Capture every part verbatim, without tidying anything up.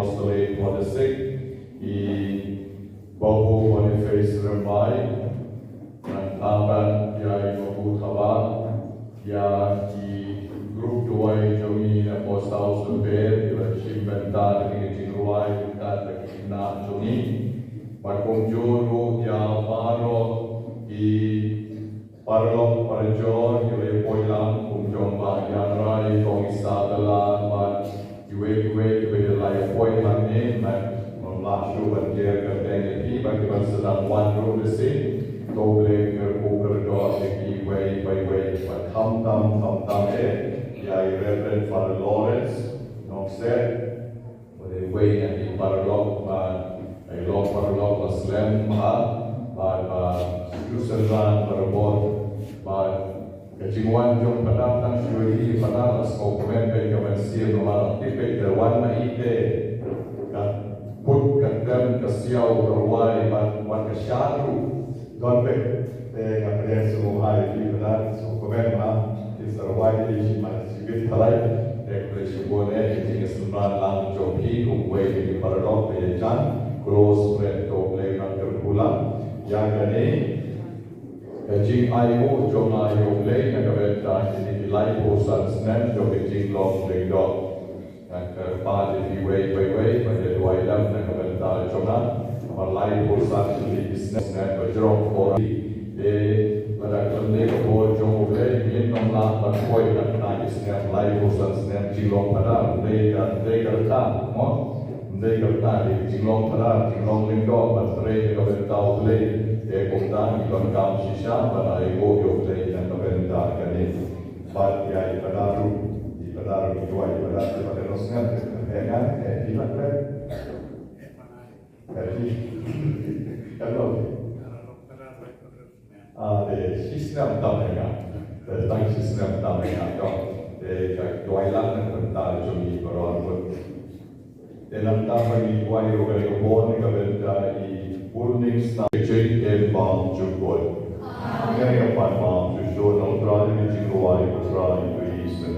Apostolate for the Sick, i Babu Boniface Rembai, nangta pat ïa i Babu Thabah, ïa i group duwai jong i na Post House Lber, i ba shim bynta da ki jingrwai ryngkat bad ki khynnah jong i. Bad kumjuh ruh ïa baroh ki paralok parajor kiba ïa poi lang kum jong Bah Ïangrai, Kong Isabella bad kiwei kiwei kiba ïa la ïa poi hangne. Bad ngam lah shuh ban jer kyrteng ïa phi bad kiban sdang wan ruh, lehse to Blei kyrkhu kyrdoh ïa kiwei pa iwei bad khamtam khamtam eh ïa i Reverend Father Lawrence Nongsiej. Bad iwei na ki paralok ba, i long paralok ba slem bha bad ba sngewsynran barabor. Bad ka jingwan jong Padar tang shu ïohi Padar la sngewkmen bad ka mynsiem, namar la tip bad ka wan na ite, ka put ka tem ka siaw ka rwai bad wan ka shad ruh. Don bad, te nga pdiang sngewbha ïa phi Padar, sngewkmen bha. Phi sa rwai ïa phi shi mar shi bit thalai. Te khublei shibun eh ïa ka jingsynran lang jong phi kum uwei na ki paralok ba ïajan. Close friend, to Blei un kyrkhu lang ïa kane ka jingainguh jong nga ïa U Blei na ka bynta kine ki laiphew san snem jong ka jinglong lyngdoh. Nga kyrpad ïa phi uwei pa uwei ban ïa duwai lang na ka bynta jong nga. Namar laiphew san tylli ki snem, snem ba jrong por. Te lada khlem dei ka bor jong U Blei ngin ym lah ban poi na kine ki snem, laiphew san snem jinglong Padar. Ym dei ka, ym dei ka rta, mo? Ym dei ka rta, dei jinglong Padar, jinglong lyngdoh ban trei na ka bynta U Blei. Te kumta ngi donkam shisha ban ai nguh ïa U Blei na ka bynta kane. Bad ïa i Padar ruh, i Padar ruh, i Padar ruh, i Padar ruh, eh, nga, eh, i Padar. Eh, i, hello. Ah, eh, shi snem tam eh nga. Eh, tang shi snem tam eh nga. Dong, eh, ka duwai lang na ka bynta jong i baroh ruh. Te nangta ba ngi duwai ruh kane ka bor na ka bynta i Bulningstar. Ka jingim em bymjukut. Amen. Kane ka pan bymjukut na U Trai, na ka jingduwai U Trai Jisu.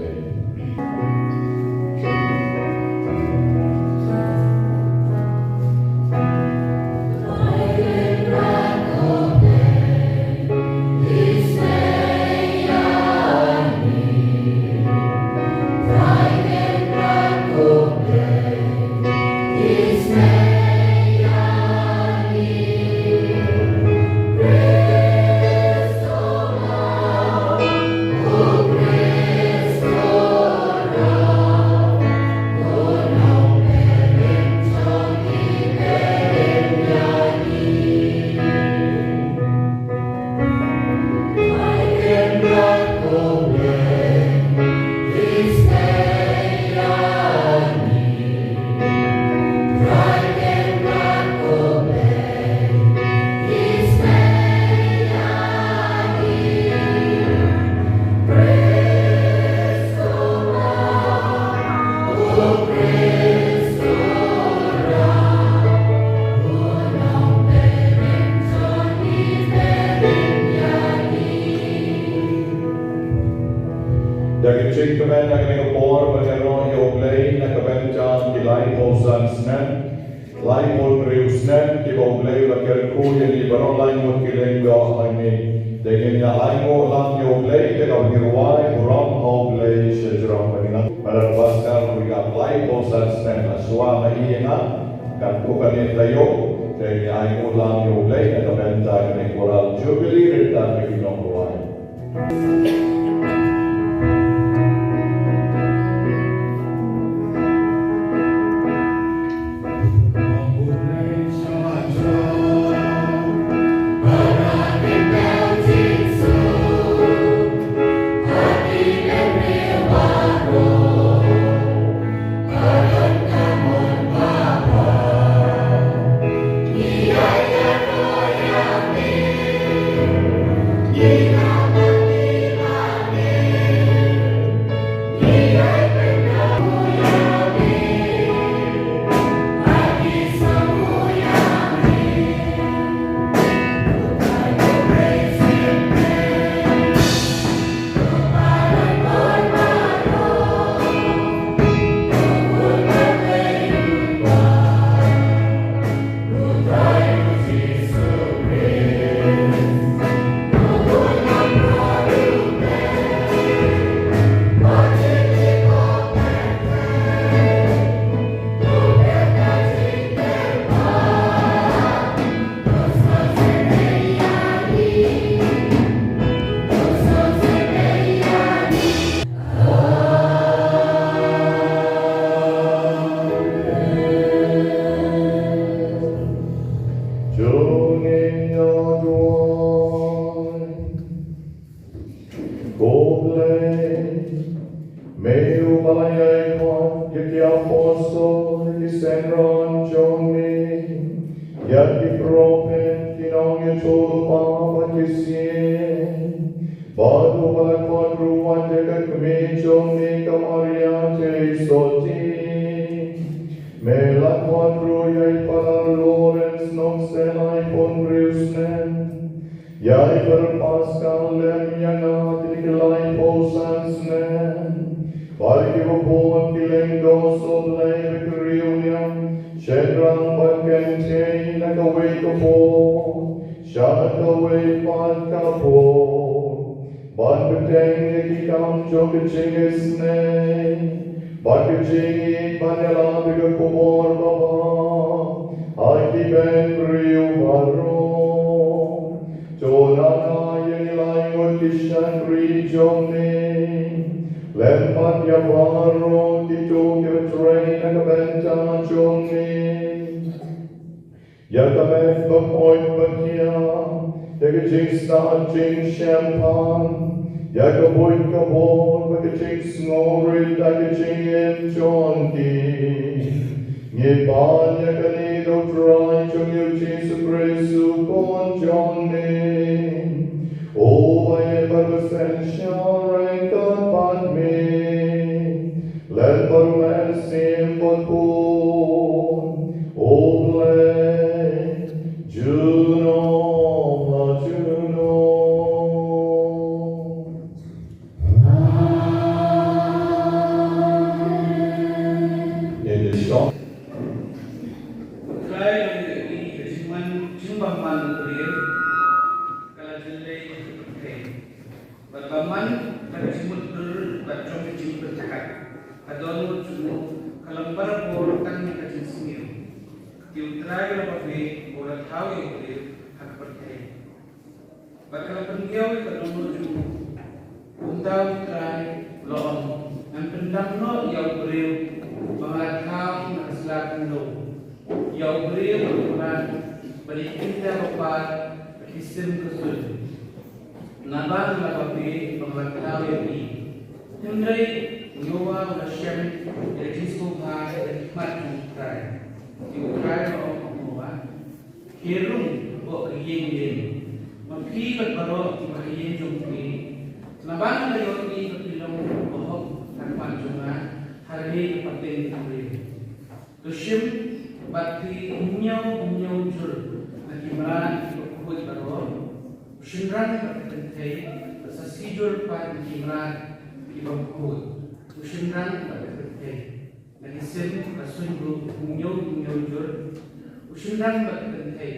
Da ka jingkmen ha kane ka por ban ïaroh ïa U Blei na ka bynta ki laiphew san snem, laiphew hynriew snem kiba U Blei u la kyrkhu ïa ngi baroh laingut ki lyngdoh hangne. Te ngin ïa ainguh lang ïa U Blei, te kaba ngi rwai burom ha U Blei shajrong. Ba ngi nang, Padar Pascal, u ïa laiphew san snem la shuwa ma i ïa nga, katto katne taïew, te ngi ainguh lang ïa U Blei na ka bynta kane ka Jubilee, ryngkat bad ki nongrwai. Uba la ïai khot ïa ki apostol, ïa ki synran jong me, ïa ki prophet, ki nongïathuhlypa bad ki syiem, bad uba la khot ruh ïa ka kmie jong me ka Maria Theisotti. Me la khot ruh ïa i Father Lawrence Knox, laiphew hynriew snem, ïa i Father Pascal Lemmiang, laiphew san snem, bad kiba bun ki lyngdoh sohblei bad ki riewniam, shynrang bad kynthei, na kawei ka por sha kawei pat ka por, ban bteng ïa ki kam jong ka jingisynei bad ka jingïeit, ban ïalap ïa ka khubor babha ha ki bynriew baroh. To nang ai ïa ngi lai ngut ki shakri jong me, lem bad ïa baroh kito kiba trei na ka bynta jong me, ïa ka met ba koit ba khiah, ïa ka jingstad jingshemphang, ïa ka buit ka bor bad ka jingsngewrit da ka jingim jong ki. Ngi pan ïa kane da U Trai jong ngi U Jisu Khrist U Khun jong me, uba ïeit bad ba synshar ryngkat bad me, lem bad U Mynsiem Bakhuid, U Blei, junom la junom. Amen. Ngin ïa shong. Trai long ïa ngi ka jingman, jingbymman u briew, ka la jyllei ha ka pyrthei. Bad bymman na ka jingmutdur bad jong ka jingpyrkhat, ka dohnud jong u ka long barabor tang na ka jingsniew. Te U Trai u la babe, u la thaw ïa u briew ha ka pyrthei. Bad ka la pyndiaw ïa ka dohnud jong u. Kumta U Trai u la ong, ngan pyndam noh ïa u briew ba nga la thaw na ka sla khyndew, ïa u briew ba mrad, ba dei kynja ba par bad ki sim ka suiñ. Naba nga la babe ba nga la thaw ïa ki. Hynrei u Noah u la shem ïa ka jingsngewbha ha khmat jong U Trai. Te U Trai u la ong ha u Noah, khie rung hapoh ka ïing lin, ma phi bad baroh kiba ha ïing jong phi, naba nga la ïohi ba phi long bahok ha khmat jong nga ha kane ka pateng ka briew. To shim bad phi hynñiew hynñiew jur na ki mrad kiba khuid baroh, u shynrang bad ka kynthei, bad sa shi jur pat na ki mrad kiba khuid, u shynrang bad ka kynthei. Na ki sim ka suiñ ruh hynñiew hynñiew jur, u shynrang bad ka kynthei,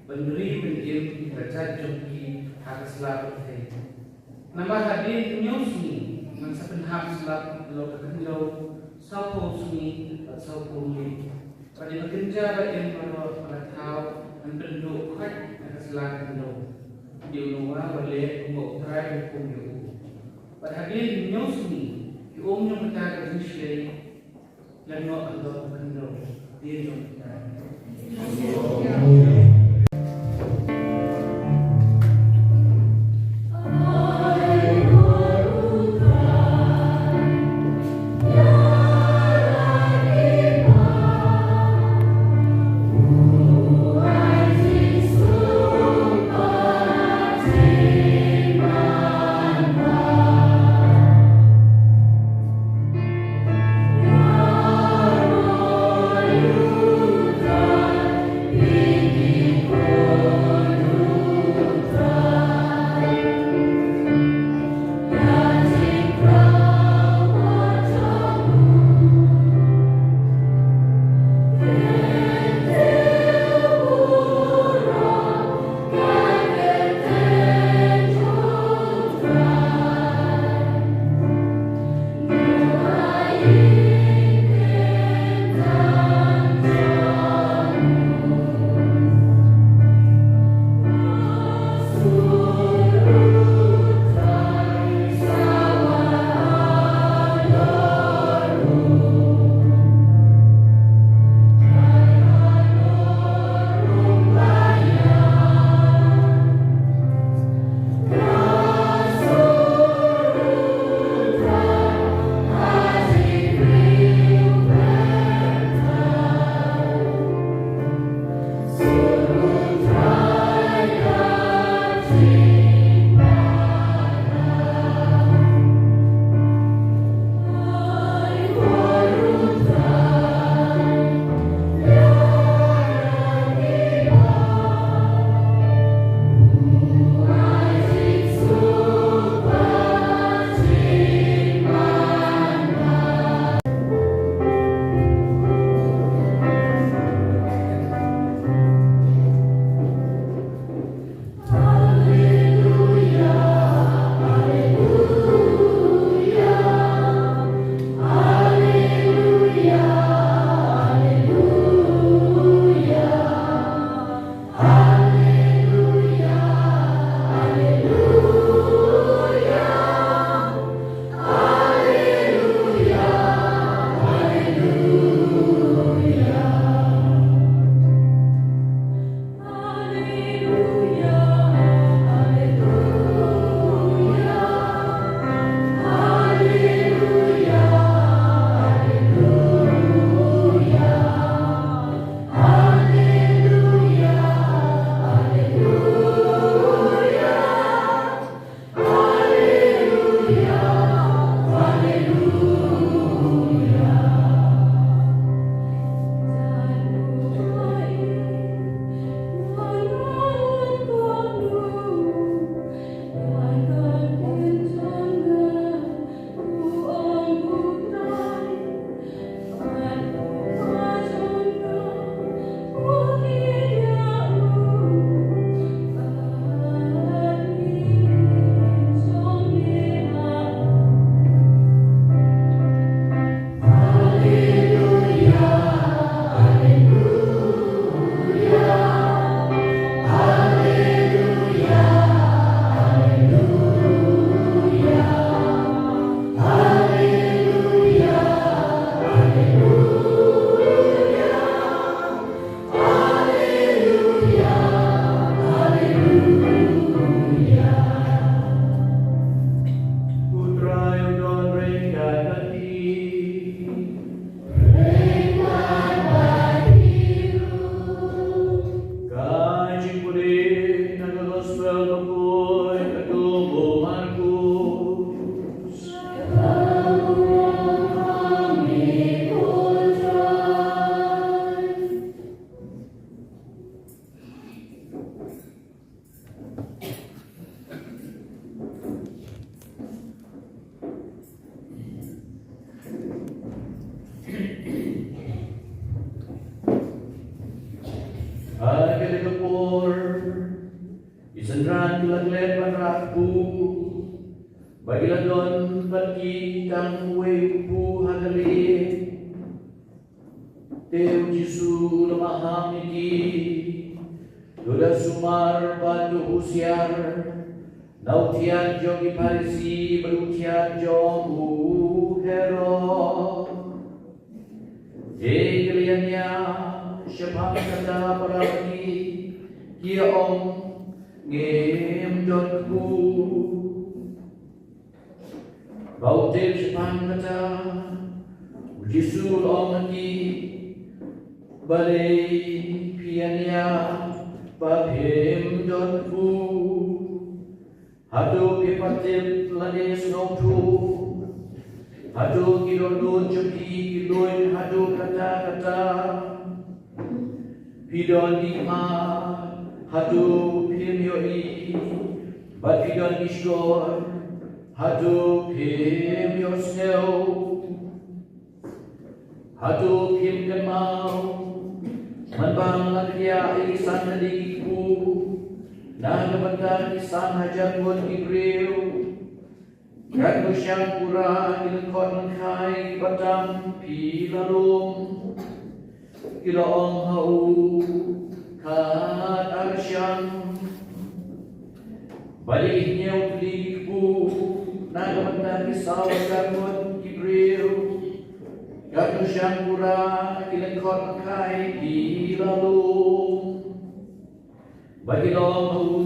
ban ri ban im ïa ka jait jong ki ha ka sla pyrthei. Namar hadien hynñiew sngi ngan sa pynhap slap halor ka khyndew, sawphew sngi bad sawphew miet. Bad ïa ka kynja ba im baroh ba la thaw ngan pynduh khoit na ka sla khyndew. Te u Noah u la leh kumba U Trai u hukum ïa u. Bad hadien hynñiew sngi ki um jong kata ka jingshlei la noh halor ka khyndew. Hadien jong kata. La klet ban rah kpu, ba ki la don bad ki tang uwei u kpu ha ka lieng. Te u Jisu u la maham ïa ki: To da sumar bad to husiar na u thiat jong ki Pharisi bad u thiat jong u Herod. Te ki la ïania shaphang kata para bangeit, ki ïa ong: Ngim don kpu. Ba u tip shaphang kata, u Jisu u la ong ha ki: Balei phi ïania ba phim don kpu? Hato phim pat tip lane sngewthuh hato ki dohnud jong phi ki luid haduh katta katta? Phi don ki khmat, hato phim ïohi? Bad phi don ki shkor, hato phim ïohsngew? Hato phim kynmaw man ba nga la kdiah ïa ki san tylli ki kpu na ka bynta ki san hajar ngut ki briew? Katno shang pura ki lyngkot lyngkhai kiba tam phi la lum? Ki la ong ha u: Khat ar shang. Bad ïa ki hynñiew tylli ki kpu na ka bynta ki saw hajar ngut ki briew? Katno shang pura ki lyngkot lyngkhai phi la lum? Bad ki la ong ha u: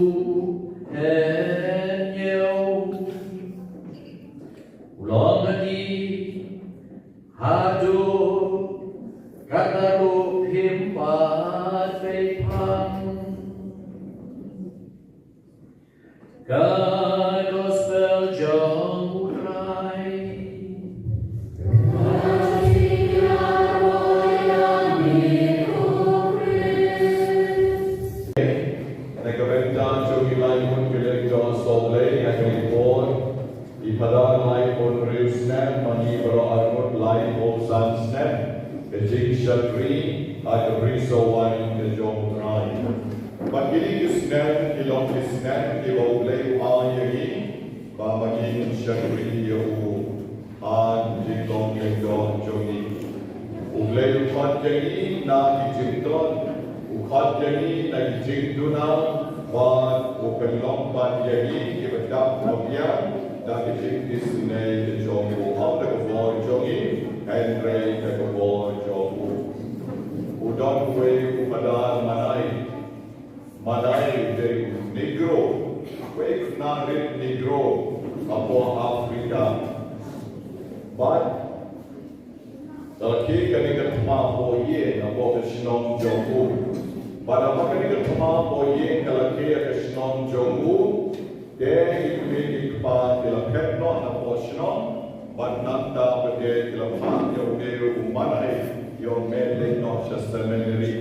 Hynñiew. U la ong ha ki: Haduh katta ruh phim pat peit phang. Ka Gospel jong U Trai. Na ka bynta jong ki lai ngut ki lyngdoh sohblei ha kane ka por, i Phadar Laiphew Hynriew snem, ma ngi baroh arngut laiphew san snem ka jingshakri ha ka brisoh waiñ ka jong U Trai. Bad kine ki snem ki long ki snem kiba U Blei u ai ïa ngi ba ma ngin shakri ïa u ha ka jinglong lyngdoh jong ngi. U Blei u khot ïa ngi na ki jingtlot, u khot ïa ngi na ki jingduna, bad u pynlong pat ïa ngi kiba dap ba biang da ki jingïasyrdoh jong u. Ym da ka bor jong ngi, hynrei da ka bor jong u. U don uwei u Phadar Manai. Manai u dei u Negro, uwei u khynnah rit Negro hapoh Afrika. Bad ka la khie kane ka thma poh ïing hapoh ka shnong jong u. Bad haba kane ka thma poh ïing ka la khie ka shnong jong u, te ki kmie ki kpa ki la phet noh napoh shnong. Bad nangta pat te ki la phah ïa une u Manai, ïa u, me leit noh sha seminary.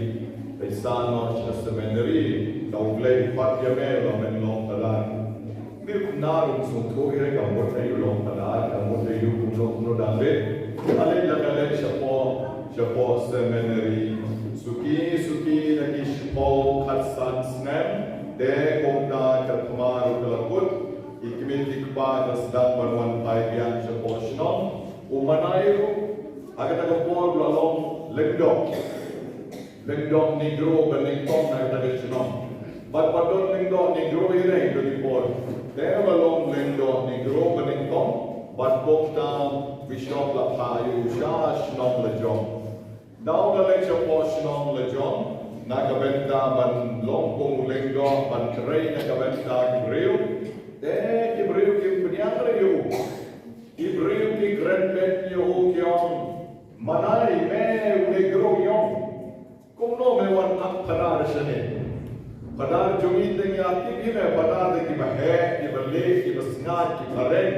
Peit, sa noh sha seminary, da U Blei u khot ïa me ba men long phadar. Kmie khynnah ruh sngewthuh hi, ka mut aïu long phadar, ka mut aïu, kumno kumno dang leit. Ka leit la ka leit shapoh, shapoh seminary. Suki suki na ki shiphew khatsan snem, te kumta ka thma ruh ka la kut. Ki kmie ki kpa ki la sdang ban wan phai biang shapoh shnong. U Manai ruh ha kata ka por u la long lyngdoh, lyngdoh Negro ba nyngkong na kata ka shnong. Bad ba don lyngdoh Negro ïa kata ka por, te u la long lyngdoh Negro ba nyngkong. Bad kumta Bishop la phah ïa u sha shnong lajong. Nangta u la leit shapoh shnong lajong na ka bynta ban long kum u lyngdoh, ban trei na ka bynta ki briew. Te ki briew kim pdiang re ïa u. Ki briew ki kren beit ïa u, ki ong: Manai, me u Negro ïong, kumno me wan act phadar shane? Phadar jong ngi te ngi la tip hi me, phadar te kiba heh, kiba lieh, kiba sngaid, kiba reng,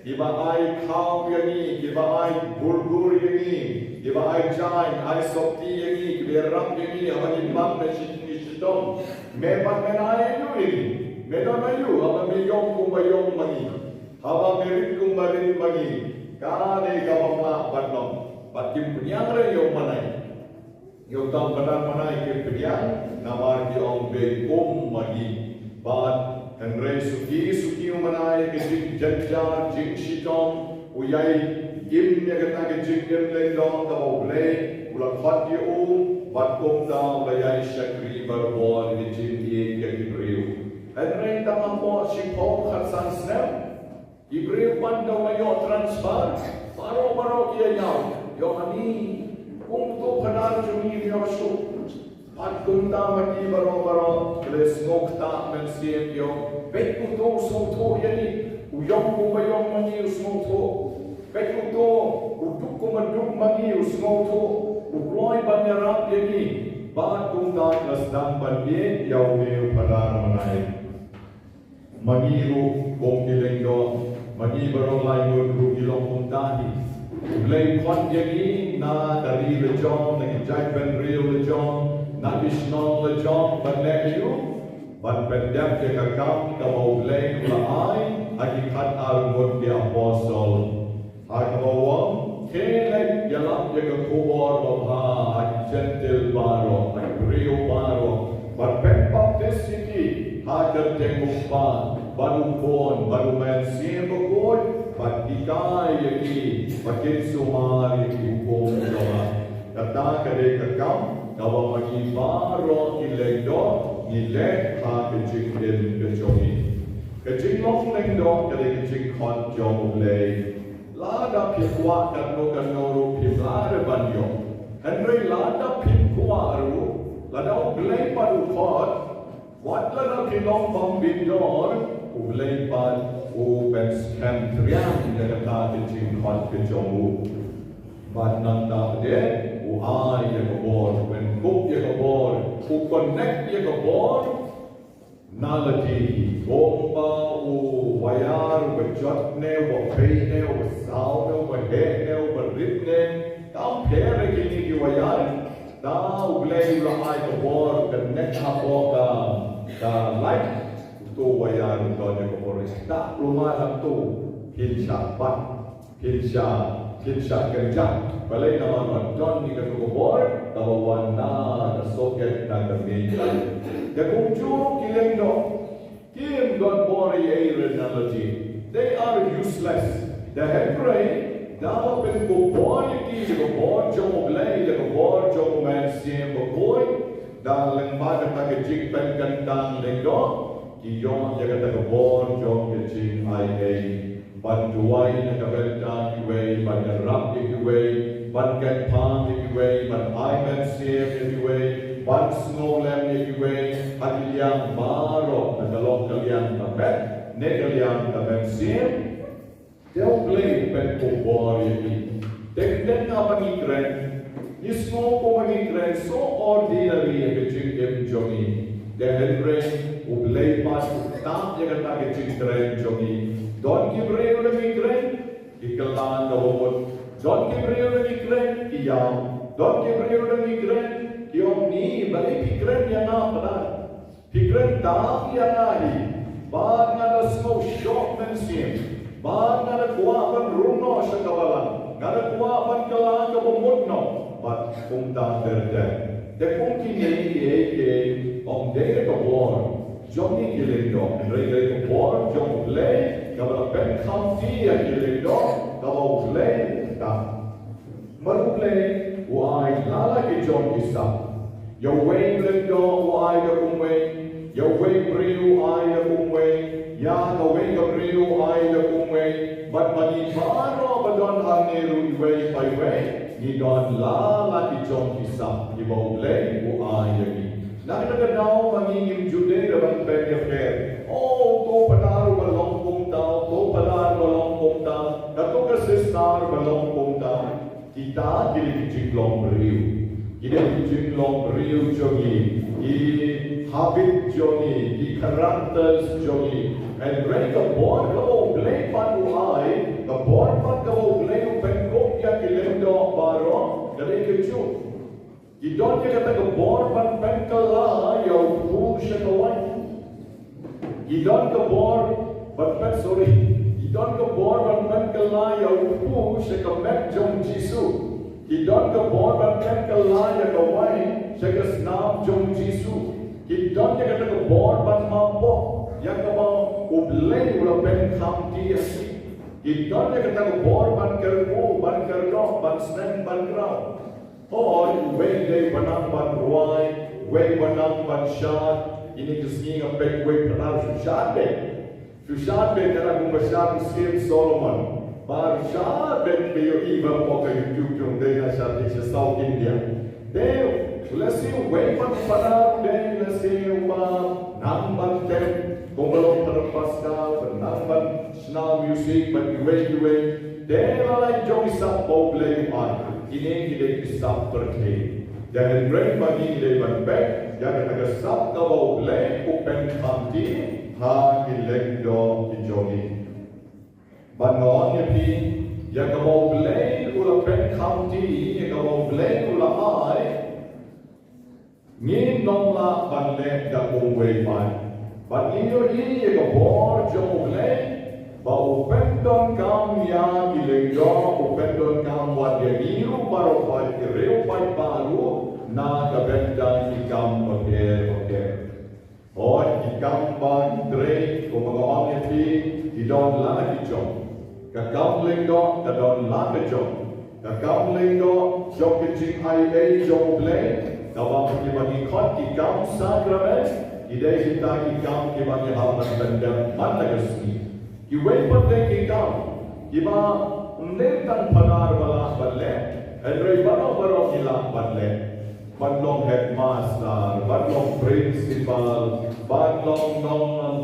kiba ai khaw ïa ngi, kiba ai burgur ïa ngi, kiba ai jaiñ, ai sopti ïa ngi, kiba ïarap ïa ngi haba ngi pang na shi, ngi shitom. Me pat me nang aïu ïa ngi? Me don aïu haba me ïong kumba ïong ma ngi, haba me rit kumba rit ma ngi? Kane kaba mlak ban long. Bad kim pdiang re ïa u Manai. Ïa uta u Phadar Manai kim pdiang, namar ki ong, beiñ um ma ngi. Bad Hynrei suki suki u mane ïa ka jingjynjar jingshitom, u ïai im ïa kata ka jingim lyngdoh kaba U Blei u la khot ïa u, bad kumta u la ïai shakri barabor ïa ka jingïeit ïa ki briew. Hynrei tang hapoh shiphew khatsan snem, ki briew pat da u la ïoh transfer, baroh baroh ki ïa ïam. Ïoh ani, kum uto u phadar jong ngi im ïoh shuh. Bad kumta ma ki baroh baroh ki la sngewthuh mynsiem, ïoh, peit uto u sngewthuh ïa ngi, u ïong kumba ïong ma ngi u sngewthuh. Peit uto u duk kumba duk ma ngi u sngewthuh, u kloi ban ïarap ïa ngi. Bad kumta ki la sdang ban ïeit ïa une u phadar mane. Ma ngi ruh kum ki lyngdoh, ma ngi baroh lai ngut ruh ngi long kumta hi. U Blei u khot ïa ngi na ka ri la jong, na ki jaitbynriew la jong, na ki shnong la jong, ban leh aïu? Ban pyndep ïa ka kam kaba U Blei u la ai ha ki khatar ngut ki apostol. Ha kaba u ong, khie leit ïalap ïa ka khubor babha ha ki Jentil baroh, ha ki briew baroh, bad pynbaptis ïa ki ha ka kyrteng u Kpa, bad u Khun, bad u Mynsiem Bakhuid, bad hikai ïa ki ba kin sumar ïa ki hukum jong nga. Kata ka dei ka kam kaba ma ngi baroh ki lyngdoh ngi leh ha ka jingim ka jong ngi. Ka jinglong lyngdoh ka dei ka jingkhot jong U Blei. Lada phi kwah katno katno ruh phim lah re ban ïoh. Hynrei lada phim kwah ruh, lada U Blei pat u khot, wat lada phi long bym bit dor, U Blei pat u pynskhem triang ïa kata ka jingkhot ka jong u. Bad nangta pat de, u ai ïa ka bor, u pynkup ïa ka bor, u connect ïa ka bor na lade hi. Kumba u wire uba jot ne, uba pei ne, uba saw ne, uba heh ne, uba rit ne, kam pher ïa kine ki wire. Da U Blei u la ai ka bor, connect hapoh ka, ka light, uto u wire u don ïa ka bor. Da u la ai hato, phin shah bat. Phin shah, phin shah kynjah. Balei? Namar ba don ïa kato ka bor kaba wan na ka socket, na ka main line. Te kumjuh ki lyngdoh, kim don bor ei ei re na lade. They are useless. Te hynrei da la pynkup bor ïa ki da ka bor jong U Blei, da ka bor jong U Mynsiem Bakhuid, da lyngba kata ka jingpynkyntang lyngdoh, ki ïoh ïa kata ka bor jong ka jingai ei. Ban duwai na ka bynta kiwei, ban ïarap ïa kiwei, ban kynpham ïa kiwei, ban ai mynsiem ïa kiwei, ban sngewlem ïa kiwei ha ki liang baroh, na ka long ka liang ka met ne ka liang ka mynsiem. Te U Blei u pynkup bor ïa ki. Te kynnoh ba ngi kren, ngi sngew kumba ngi kren so ordinary ïa ka jingim jong ngi. Te hynrei U Blei pat u tap ïa kata ka jingkren jong ngi. Don ki briew da ngi kren, ki kylla kaba mut. Don ki briew da ngi kren, ki ïam. Don ki briew da ngi kren, ki ong, ni, balei phi kren ïa nga pat? Phi kren tang ïa nga hi, bad nga da sngew shoh mynsiem, bad nga da kwah ban rung noh sha ka balang, nga da kwah ban kylla kaba mut noh, bad kumta ter ter. Te kum kine kiei kiei ym dei ka bor jong ngi ki lyngdoh, hynrei ka bor jong U Blei kaba la pynkham ïa ki lyngdoh, kaba U Blei u tap. Namar U Blei u ai la la ki jong ki sap. Ïa uwei u lyngdoh u ai da kumwei, ïa uwei u briew u ai da kumwei, ïa kawei ka briew u ai da kumwei, bad ma ngi baroh ba don hangne ruh iwei pa iwei, ngi don la la ki jong ki sap kiba U Blei u ai ïa ngi. Na kata ka daw ma ngi ngim ju dei ban pynïapher. Oh, uto u phadar uba long kumta, uto u phadar uba long kumta, kato ka sister ba long kumta. Kita ki dei ki jinglong briew. Ki dei ki jinglong briew jong ngi. Ki habit jong ngi, ki characters jong ngi. Hynrei ka bor kaba U Blei pat u ai, ka bor pat kaba U Blei u pynkup ïa ki lyngdoh baroh, ka dei kajuh. Ki don ïa kata ka bor ban pynkylla ïa u kpu sha ka waiñ. Ki don ka bor ban pyn, sorry. Ki don ka bor ban pynkylla ïa u kpu sha ka met jong u Jisu. Ki don ka bor ban pynkylla ïa ka waiñ sha ka snam jong u Jisu. Ki don ïa kata ka bor ban map pop. Ïa kaba U Blei u la pynkham ïa ki. Ki don ïa kata ka bor ban kyrkhu, ban kyrdoh, ban sneng, ban kraw. Hooid, uwei u dei ba nang ban rwai, uwei ba nang ban shad, ine ki sngi nga peit uwei u phadar shu shad beit. Shu shad beit, kata kumba shad u Syiem Solomon. Ba shad beit, phi ïohi ba hapoh ka YouTube jong u, dei na shatei sha South India. Te lehse uwei pat u phadar u dei lehse uba nang ban tem, kumba long Phadar Pascal, ba nang ban shna music, ban kiwei kiwei. Te la lait jong ki sap ba U Blei u ai, kine ki dei ki sap pyrthei. Te hynrei ma ngi ngi dei ban peit ïa kata ka sap kaba U Blei u pynkham ïa ki ha ki lyngdoh ki jong ngi. Bad nga ong ïa phi, ïa kaba U Blei u la pynkham ïa ki, ïa kaba U Blei u la ai, ngin ym lah ban leh da kumwei pat. Bad ngin ïohi ïa ka bor jong U Blei ba u pyndonkam ïa ki lyngdoh, u pyndonkam wat ïa ngi ruh baroh, bad ki riew paidbah ruh na ka bynta ki kam bapher bapher. Hooid, ki kam ba ngi trei, kumba nga ong ïa phi, ki don la ki jong. Ka kam lyngdoh ka don la ka jong. Ka kam lyngdoh jong ka jingaiei jong U Blei, kaba ki ba ngi khot ki kam sakramen, ki dei kita ki kam kiba ngi hap ban pyndep man la ka sngi. Kiwei pat de ki kam kiba ym dei tang phadar ba lah ban leh, hynrei baroh baroh ngi lah ban leh. Ban long headmaster, ban long principal, ban long nong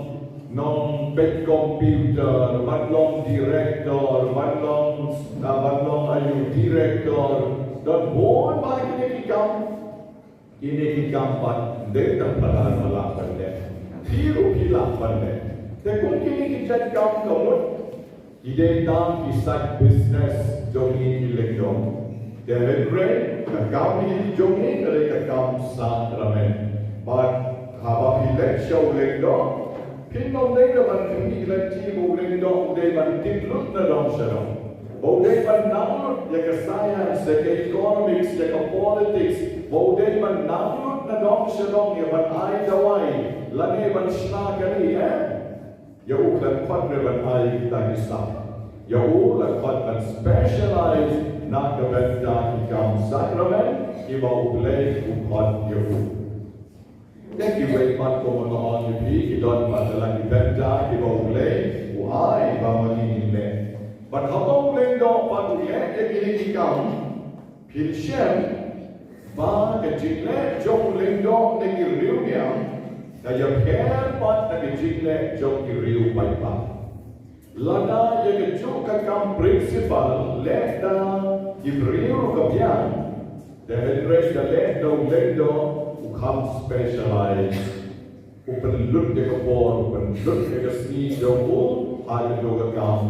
nong peit computer, ban long director, ban long, ah, ban long aïu, director. Don bun bah kine ki kam. Kine ki kam pat ym dei tang phadar ba lah ban leh. Phi ruh phi lah ban leh. Te kum kine ki jait kam ka mut ki dei tang ki side business jong ngi ki lyngdoh. Te hynrei ka kam jong ngi ka dei ka kam sakramen. Bad haba phi leit sha u lyngdoh, phin ym dei ban khmih lynti ba u lyngdoh u dei ban tip lut na dong sha dong, ba u dei ban nang lut ïa ka science, ïa ka economics, ïa ka politics, ba u dei ban nang lut na dong sha dong ïa ban ai dawai lane ban shna kali, eh? Ïa u la khot re ban ai kita ki sap. Ïa u la khot ban specialize na ka bynta ki kam sakramen kiba U Blei u khot ïa u. Te kiwei pat, kumba nga ong ïa phi, ki don pat la ki bynta kiba U Blei u ai ba ma ngi ngin leh. Bad haba u lyngdoh pat u leh ïa kine ki kam, phin shem ba ka jingleh jong u lyngdoh na ki riewniam ka ïapher pat na ka jingleh jong ki riew paidbah. Lada ïa kajuh ka kam principal leh da ki briew ruh ka biang, te hynrei da leh da u lyngdoh u kham specialize. U pynlut ïa ka por, u pynlut ïa ka sngi jong u ha kajuh ka kam.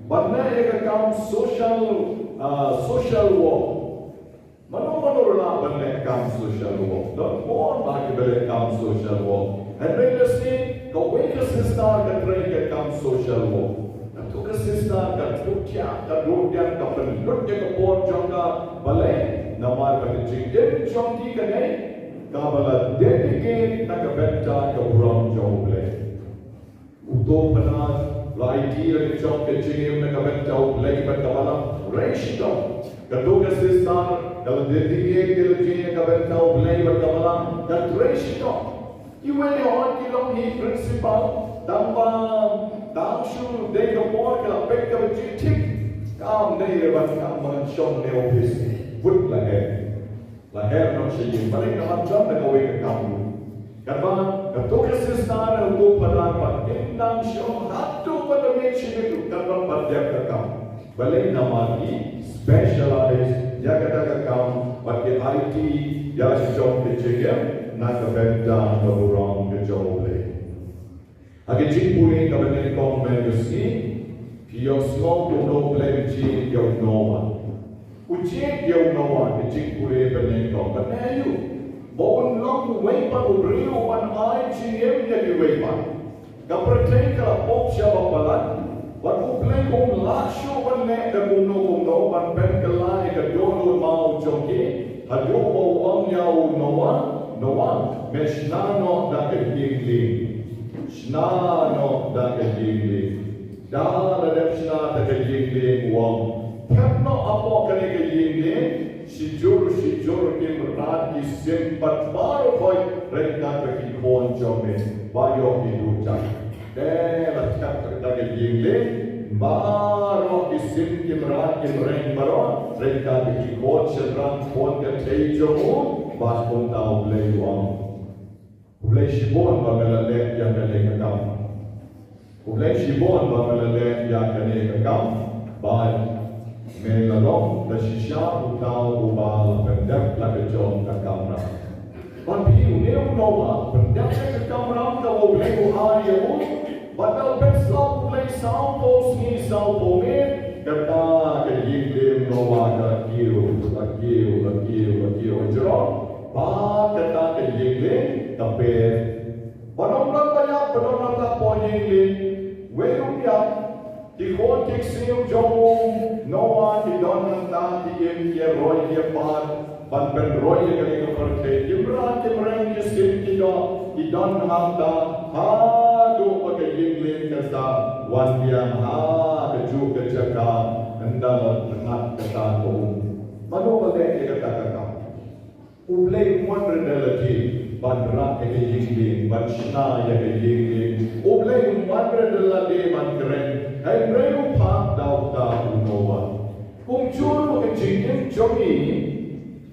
Bad na ïa ka kam social, ah, social work. Mano mano ruh lah ban leh kam social work. Don bun bah kiba leh kam social work. Hynrei lehse kawei ka sister ka trei ka kam social work. Kato ka sister ka duh thiah, ka duh diang, ka pynlut ïa ka por jong ka. Balei? Namar ba ka jingim jong ki ka dei kaba la dedicate na ka bynta ka burom jong U Blei. Uto u phadar la aiti ïa ka jong ka jingim na ka bynta U Blei bad kaba la trei shitom. Kato ka sister ka la dedicate ïa ka jingim na ka bynta U Blei bad kaba la trei shitom. Kiwei hooid ki long hi principal, tang ba tang shu dei ka por ka la peit kaba jingthik. Kam dei re ban kam ban shong ne office. Bud la eh. La her noh sha ïing, balei? Namar don da kawei ka kam ruh. Katba kato ka sister ne uto u phadar pat kim dang shong haduh ba la miet shi minit ruh, katba pat dep ka kam. Balei? Namar ki specialize ïa kata ka kam bad ki aiti ïa ka jong ka jingim na ka bynta ka burom ka jong U Blei. Ha ka jingpule kaba nyngkong mynta ka sngi, phi ïohsngew kumno U Blei u jied ïa u Noah. U jied ïa u Noah, ka jingpule ba nyngkong. Bad aïu? Ba un long uwei pat u briew uban ai jingim ïa kiwei pat. Ka pyrthei ka la pop sha ba palat, bad U Blei um lah shuh ban leh da kumno kumno ban pynkylla ïa ka dohnud maw jong ki, haduh ba u ong ïa u Noah, Noah, me shna noh da ka ïing lieng. Shna noh da ka ïing lieng. Da la dep shna da ka ïing lieng u ong, thep noh hapoh kane ka ïing lieng shijur shijur ki mrad ki sim bad baroh khoit ryngkat bad ki khun jong me ba ïoh ki duh jam. Te la thep da ka ïing lieng baroh ki sim ki mrad ki mreng baroh ryngkat bad ki khun shynrang khun kynthei jong u. Bad kumta U Blei u ong, U Blei shibun ba me la leh ïa kane ka kam. U Blei shibun ba me la leh ïa kane ka kam. Bad me la long da shisha uta uba la pyndep la ka jong ka kamram. Bad phi, une u Noah pyndep ïa ka kamram kaba U Blei u ai ïa u. Bad la pynslap U Blei sawphew sngi sawphew miet, kata ka ïing lieng Noah ka la kiew, la kiew, la kiew, la kiew. Hynrei ba kata ka ïing lieng ka pher. Ba don ba ïap, ba don ba hapoh ïing lieng. Wei ruh ïap. Ki khun ki ksiew jong u Noah ki don hangta, ki im ki roi ki par ban pynroi ïa kane ka pyrthei. Ki mrad ki mreng ki sim ki doh ki don hangta. Haduh ba ka ïing lieng ka sa wan biang ha kajuh ka jaka, ynda la thngat kata ka um. Mano ba leh ïa kata ka kam? U Blei um wanrah da lade ban rah ïa ka ïing lieng, ban shna ïa ka ïing lieng. U Blei um wanrah da lade ban kren. Hynrei u phah da uta u Noah. Kumjuh ruh ka jingim jong ngi,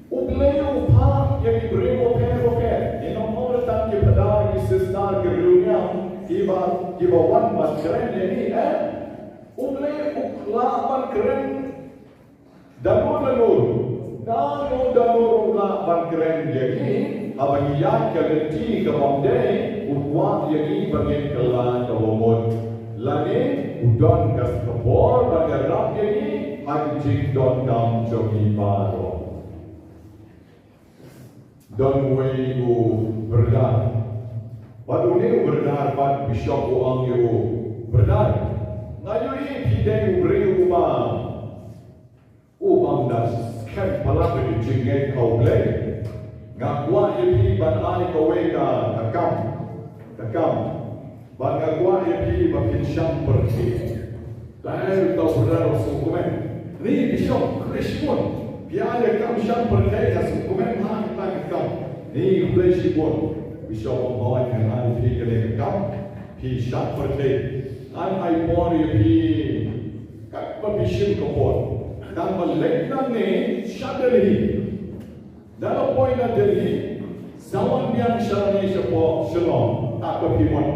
U Blei u phah ïa ki briew bapher bapher. Ngi ym ong tang ki phadar, ki sister, ki riewniam kiba, kiba wan ban kren ïa ngi, eh? U Blei u lah ban kren da no da no. Da no da no u lah ban kren ïa ngi. Haba ngi ïaid ka lynti kaba ym dei, u kwah ïa ngi ban ngeit kylla kaba mut. Lane u don ka bor ban ïarap ïa ngi ha ki jingdonkam jong ngi baroh. Don uwei u brother. Bad une u brother bad bishop u ong ïa u, brother, nga ïohi phi dei u briew uba, u bym da skhem palat ïa ka jingngeit ha U Blei. Nga kwah ïa phi ban ai kawei ka, ka kam. Ka kam. Bad nga kwah ïa phi ba phin shang pyrthei. Te uta u brother u sngewkmen. Ni bishop, khublei shibun. Phi ai ïa ka kam shang pyrthei, nga sngewkmen ha kata ka kam. Ni khublei shibun. Bishop u ong, hooid, ngan ai ïa phi kane ka kam. Phi shang pyrthei. Ngan ai por ïa phi katba phi shim ka por. Tang ba leit nangne sha Delhi. Da la poi na Delhi, sa wan biang sha ngi shapoh Shillong, katba phi mon.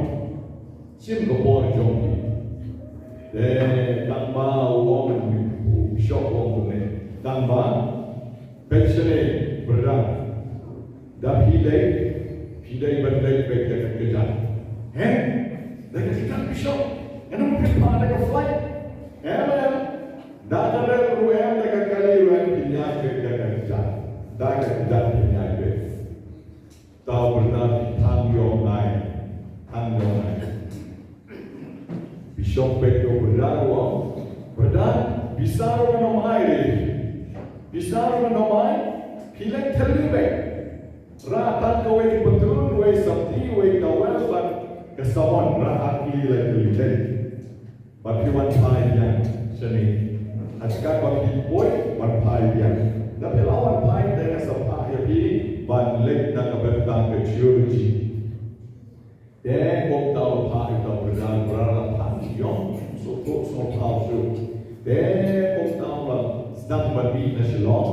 Shim ka por jong phi. Te tang ba u ong, u bishop u ong kumne. Tang ba, peit shane, brother. Da phi leit, phi dei ban leit beit da ka kjat. He? Da ka kjat, bishop? Ngan ym pynphah da ka flight. He, man? Da ka rel ruh em, da ka kali ruh em, phin ïaid beit da ka kjat. Da ka kjat phin ïaid beit. Uta u brother u thang ïong nai. Thang ïong nai. Bishop beit u brother u ong, brother, pisa ruh ngan ym ai re. Pisa ruh ngan ym ai. Phi leit thylli beit. Rah tang kawei ka patlun, wei sapti, wei towel bad ka sabon, rah ha khlieh lai khlieh lai. Bad phi wan phai biang shane. Ha ka kat ba phi poi, wan phai biang. Da phi la wan phai, te nga sa phah ïa phi ban leit na ka bynta ka theology. Te kumta u la phah ïa uta u brother, u brother la phah ïong, sngewthuh sngewthaw shuh. Te kumta u la sdang ban mih na Shillong.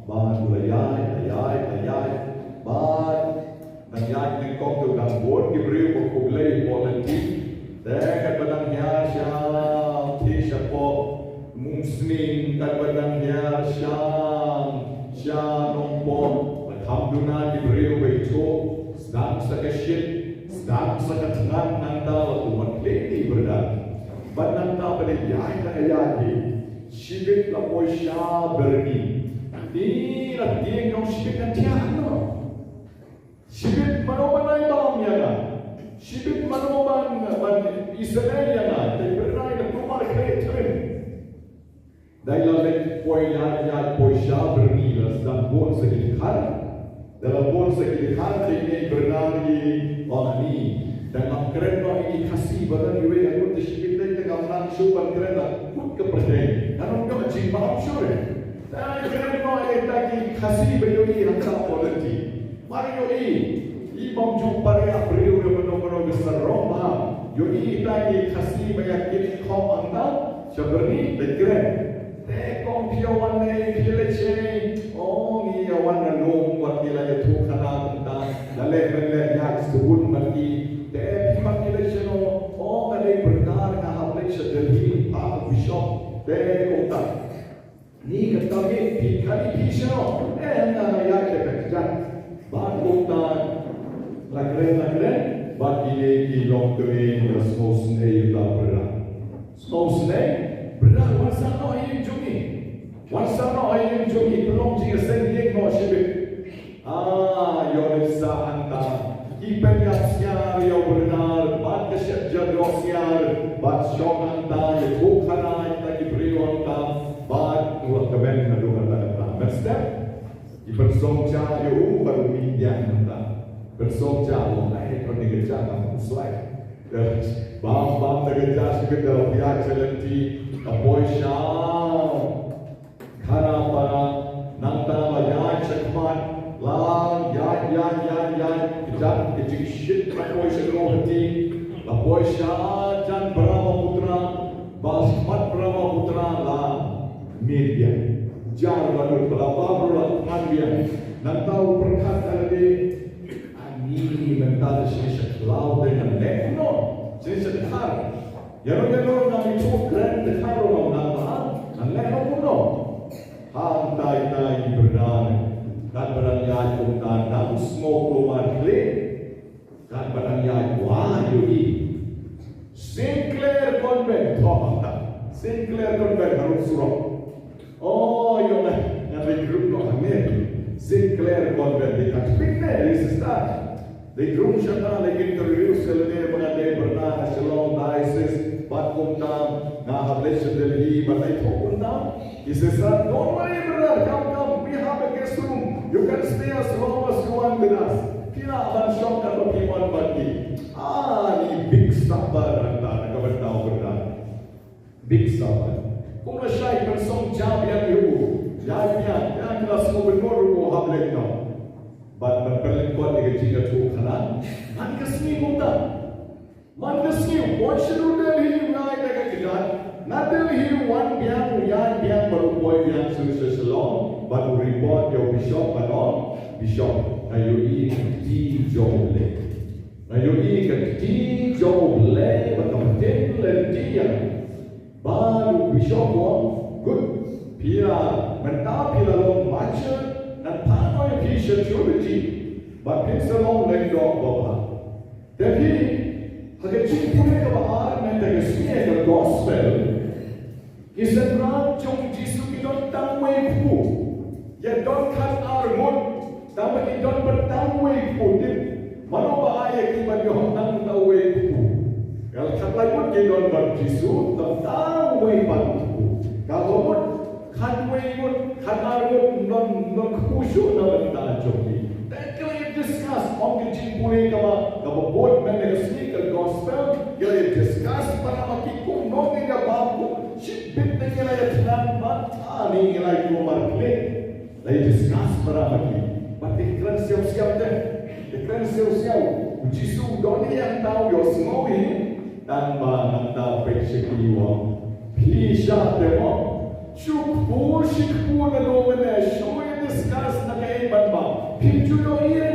Bad u la ïaid, la ïaid, la ïaid. Bad nang ïaid nyngkong te u dang bun ki briew ba khublei hapoh lynti. Te katba nang hiar sha, te shapoh Umsning, katba nang hiar sha, sha Nongpoh, la kham duna ki briew ba ithuh. Sdang sa ka shit, sdang sa ka thngan, nangta la kum wan khleh ni brother. Bad nangta ba la ïaid, la ïaid hi, shibit la poi sha Byrni. Ni la tieng ïong shibit, nang thiah noh. Shibit mano ban ai bam ïa nga. Shibit mano ban, ban isynei ïa nga. Te Byrni la kum wan khleh trim. Dei la leit poi ïaid, ïaid poi sha Byrni, la sdang bun sa ki dkhar. Da la bun sa ki dkhar te ngi Byrni ngi ong, ani, Tang ngam kren noh ïa ki Khasi ba don iwei ha kut, te shibit te tang ngam nang shuh ban kren la kut ka pyrthei. Ngan ong ka jingbam shuh re. Tang kren noh ïa kita ki Khasi ba ïohi hangta ha polity. Mar ïohi, i bym ju pariah briew ïa mano mano ka sarong ba ïohi kita ki Khasi ba ïa kit khop hangta sha Byrni, te kren. Te kong phi ïa wan ne phi leit shane? O, ngi ïa wan na lum bad ngi la ïathuh khana kumta. Da leh ban leh ïa sbun bad ki. Te phi bad ngi leit shano? O, nga dei Byrnar, nga hap leit sha Delhi, pha u Bishop. Te kumta. Ni kata ngi phi kani phi shano? Eh, nga nga ïa te ka kjat. Bad kumta. La kren la kren. Bad kine ki longkmie ki la sngewsynei ïa uta u Byrnar. Sngewsynei, Byrnar, wan sah noh ha ïing jong ngi. Wan sah noh ha ïing jong ngi, pynlong jingïaseng ïing noh shibit. Ah, ïoh leit sah hangta. Ki pynïap syiar ïa u Byrnar, bad ka shet ja doh syiar, bad shong hangta, ïathuh khana ïa kita ki briew hangta, bad u la kmen naduh kata ka pla. Mynstep, ki pynsong ja ïa u, bad u mih biang hangta. Pynsong ja, u, ai, kane ka ja ka pynslai. Bam bam da ka ja shibit da la poi sha lynti, ka poi sha khana para, nangta la ïaid sha khmat, la ïaid ïaid ïaid ïaid, ka ja ka jingshit ka poi sha Guwahati, la poi sha jan Brahmaputra, ba sha khmat Brahmaputra la miet biang. Jar la lut ba la bam ruh la thngan biang. Nangta u pyrkhat ïa lade, ani mynta te shane sha khlaw te ngan leh kumno? Shane sha dkhar. Ïa ruh ïa ruh ngan ïathuh kren dkhar ruh ngam nang bha. Ngan leh noh kumno? Hangta ita i Byrnar. Katba dang ïaid kumta nang sngew kulmar khlieh. Katba dang ïaid wah ïohi Sinclair Convent. Thoh hangta Sinclair Convent harud surok. Oh, ïoh ngan, ngan dei group noh hangne. Sinclair Convent, dei Catholic ne, dei sister. Dei group shata, dei kin kyrkhu sha lade ba nga dei Byrnar na Shillong Diocese, bad kumta nga hap leit sha Delhi, bad ai thoh kumta. He says, "Sir, don't worry, brother, come, come, we have a guest room. You can stay as long as you want with us." Phi lah ban shong katba phi mon bad ngi. Ah, ni big supper hangta na ka bynta u Byrnar. Big supper. Kumno shai pynsong ja biang ïa u. Ïa biang, ïa ki la sngewbha ruh hap leit noh. Bad ban pynlyngkot ïa ka jingïathuh khana. Man ka sngi kumta. Man ka sngi, poi sha New Delhi, ngai da ka kjat. Na Delhi, wan biang, ïa biang, bad u poi biang sha Shillong, bad u report ïa u Bishop, bad u ong, Bishop, nga ïohi ka kti jong U Blei. Nga ïohi ka kti jong U Blei, bad ka bteng lynti ïa nga. Bad u Bishop u ong, good, phi la, mynta phi la long mature, ngan phah noh ïa phi sha theology, bad phin sa long lyngdoh babha. Te phi, ha ka jingpule kaba ar mynta ka sngi ka gospel, ki synran jong u Jisu ki don tang wei kpu. Ïa don khat ar ngut, tang ba ki don pat tang wei kpu. Tip mano ba ai ïa ki ban ïoh tang tang wei kpu? Ïa la khatlai ngut ki don bad u Jisu, don tang wei pat kpu. Kaba mut khatwei ngut, khatar ngut, ym don, ym don kpu shuh na bynta jong ki. Te ki la ïa discuss, ong ka jingpule kaba, kaba bud mynta ka sngi ka gospel, ki la ïa discuss para ma ki kumno ngin ïa bam, kum shibit te ki la ïa thngan bad, ah, ni ngi la ïa kulmar klik. La ïa discuss para ma ki. Bad te kren siaw siaw te. Te kren siaw siaw. U Jisu u don ïa nangta u ïohsngew hi. Tang ba nangta peit sha ki u ong, phi shah te mo? Shu kpu shi kpu naduh mynne, shu ïa discuss na kaei ban bam. Phim ju ïohi.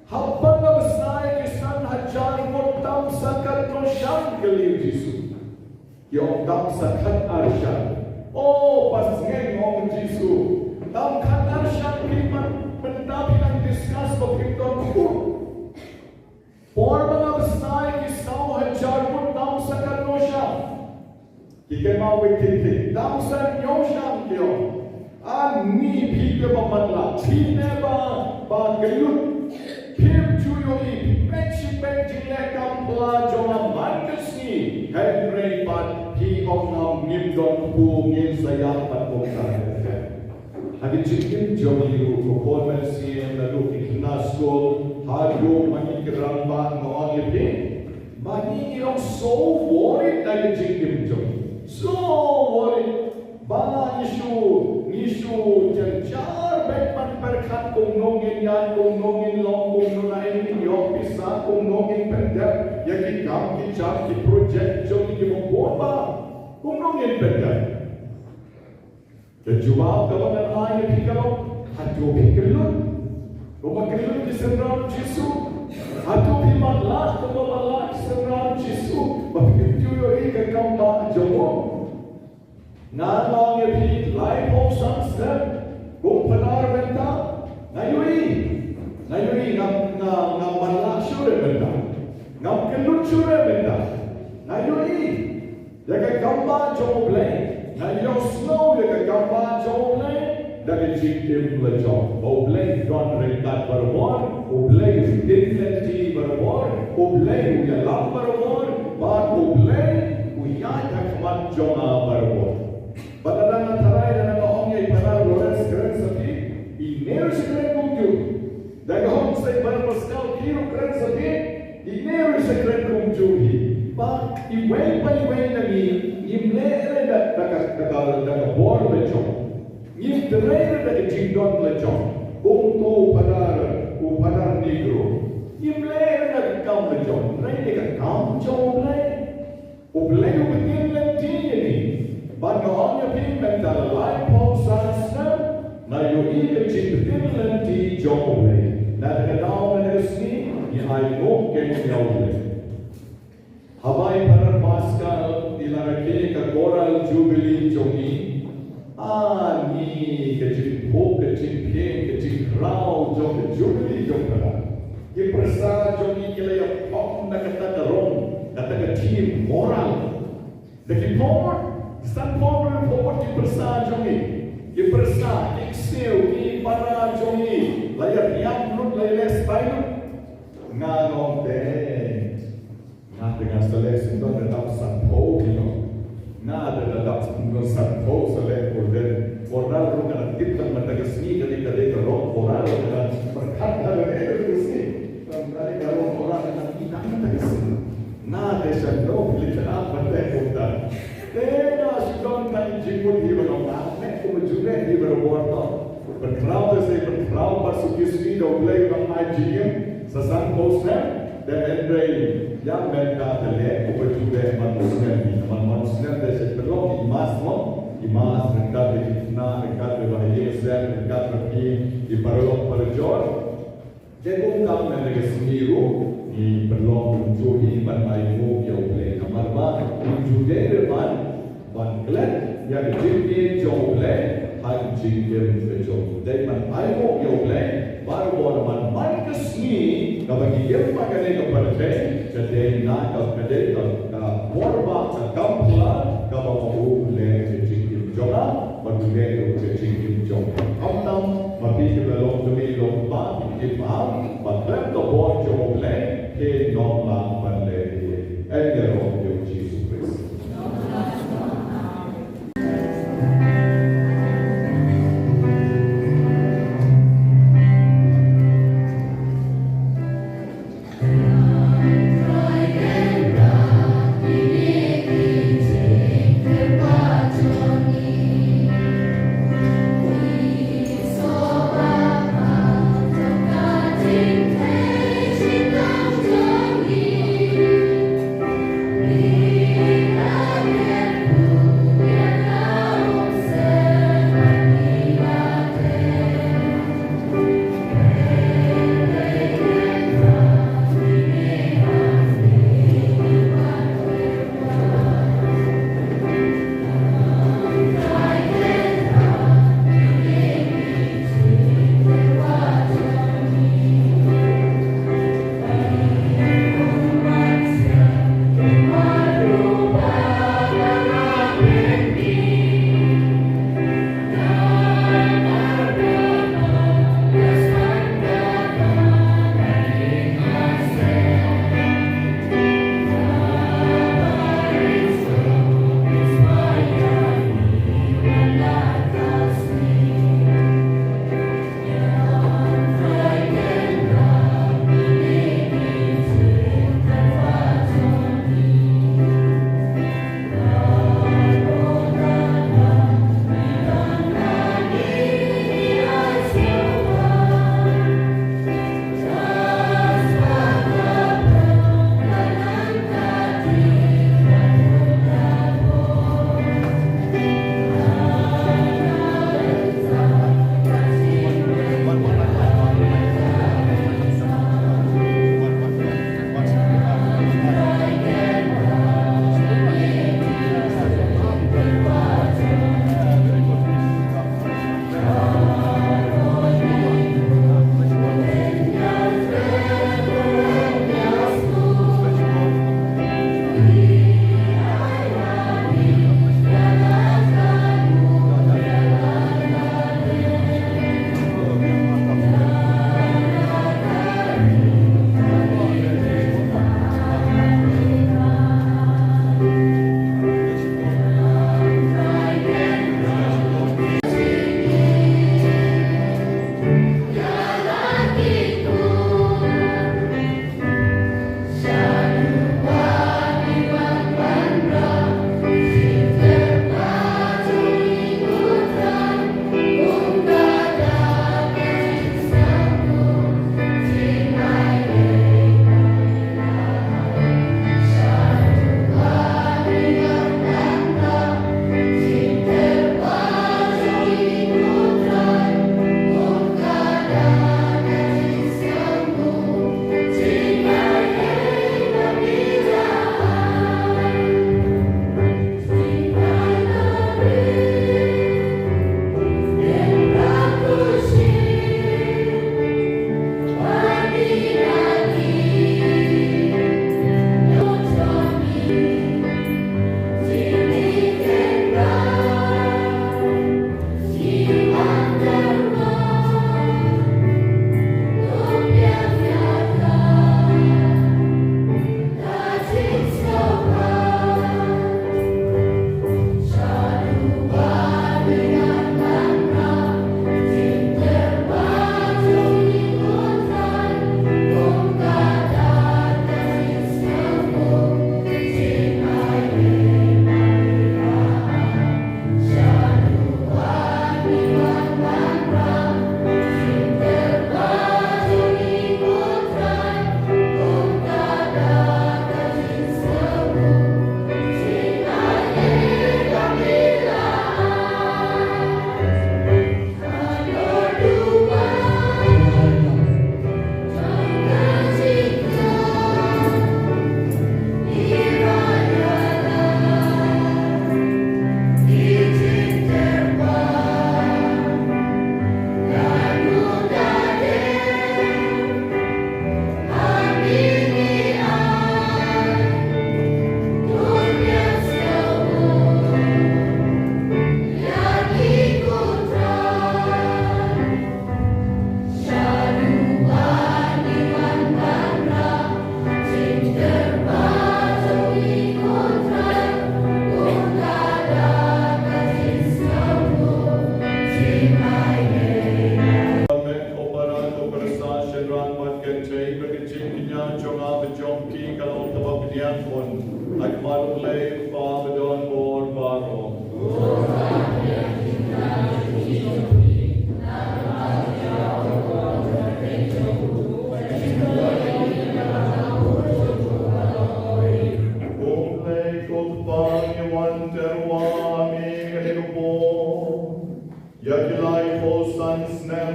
Haba nga bsa ïa ki san hajar ngut, tam sa katno shang, kylli u Jisu. Ki ong tam sa khatar shang. O, pas ngeng, ong u Jisu. Tam khatar shang phi, man mynta phi nang discuss ba phim don kpu. Por ba nga bsa ïa ki saw hajar ngut, tam sa katno shang? Ki kynmaw beit thik thik, tam sa hynñiew shang, ki ong. Ani phi te ba matlah, phi te ba, ba kyllut. Phim ju ïohi, phi peit shi peit jingleh kam pla jong nga man ka sngi. Hynrei pat phi ong ngam, ngim don kpu, ngin sa ïap pat kumta. Ha ki jingim jong ngi ruh, ko khun mynsiem, naduh ki khynnah skul haduh ma ngi ki rangbah, nga ong ïa phi, ma ngi ngi long so worried na ki jingim jong ngi. So worried. Ba ngi shu, ngi shu jynjar bad ban pyrkhat kumno ngin ïaid, kumno ngin long, kumno ngin ïoh pisa, kumno ngin pyndep ïa ki kam ki jam, ki project jong ngi kiba bun bah. Kumno ngin pyndep? Ka jubab kaba ngan ai ïa phi ka long, hato phi kyllut kumba kyllut ki synran Jisu? Hato phi matlah kumba matlah ki synran Jisu? Ba phin ïoh ïa ka kam ba jong u. Nga ong ïa phi, laiphew san snem kum Phadar mynta, nga ïohi, nga ïohi, ngam, nga, ngam matlah shuh re mynta, ngam kyllut shuh re mynta. Nga ïohi ïa ka kam ba jong U Blei, nga ïohsngew ïa ka kam ba jong U Blei da ka jingim la jong. Ba U Blei u don ryngkat barabor, U Blei u din lynti barabor, U Blei u ïalam barabor, bad U Blei u ïaid ha khmat jong nga barabor. Bad lada nga tharai, lada nga ong ïa i Phadar Lawrence kren sa phi, ine ruh sa kren kumjuh. Da ka hok sa i Phadar Pascal ki ruh kren sa phi, ine ruh sa kren kumjuh hi. Ba iwei pa iwei na ngi ngim leh re da, da ka, da ka, da ka bor la jong. Ngim trei re da ka jingdon la jong. Kum uto u Phadar, u Phadar Negro, ngim leh re da ka kam la jong, trei da ka kam jong U Blei. U Blei u btin lynti ïa ngi. Bad nga ong ïa phi, mynta la laiphew san snem nga ïohi ka jingbtin lynti jong U Blei. Na kata ka daw, na kata ka sngi, ngi ainguh kein ïa U Blei. Haba i Phadar Pascal i la rakhe ïa ka Coral Jubilee jong ngi, ani ka jingphuh, ka jingphieng, ka jingkhraw jong ka Jubilee jong Phadar. Ki pyrsa jong ngi ki la ïapom na kata ka rong, kata ka theme, Coral. Da ki pom, san pom, pom ki pyrsa jong ngi. Ki pyrsa, ki ksiew, ki para jong ngi la ïa riam lut, la ïa leh style lut. Nga ong te, nga te nga sa leh sngewdon da dap sanphew kilo. Nga te da dap sngewdon sanphew sa leh, Coral ruh ka la tip tang mynta ka sngi ka dei, ka dei ka rong Coral, ka la pyrkhat ka la leh ka sngi. Tang ka dei ka rong Coral ka la tip tang mynta ka sngi. Nga te sha no phi leh tang mynta kumta. Te nga shu don tang jingmut hi ba long, nga leh kumba ju leh hi barabor to. Pynkhraw te sa pynkhraw, bad suki suki da U Blei u dang ai jingim sa sanphew snem. Te hynrei ïa mynta te leh kumba ju leh man u snem hi, man, man u snem te sa pynlong i mass mo, i mass ryngkat bad i khynnah, ryngkat bad i bahaiing sem, ryngkat bad i paralok parajor. Te kumta mynta ka sngi ruh ngi pynlong kumjuh hi ban ainguh ïa U Blei, namar ba u ju dei re ban, ban klet ïa ka jingim jong U Blei ha ka jingim ka jong ngi. Dei ban ainguh ïa U Blei barabor, man, man ka sngi kaba ngi im ha kane ka pyrthei, ka dei na ka, ka dei ka, ka por ba ka kam phylla kaba ma u u leh ka jingim jong nga bad u leh ruh ka jingim jong phi. Khamtam ma phi kiba long kmie long kpa, phi tip ba ha ka bor jong U Blei phi nang lah ban leh hi. Ïaroh ïa U Jisu Khrist.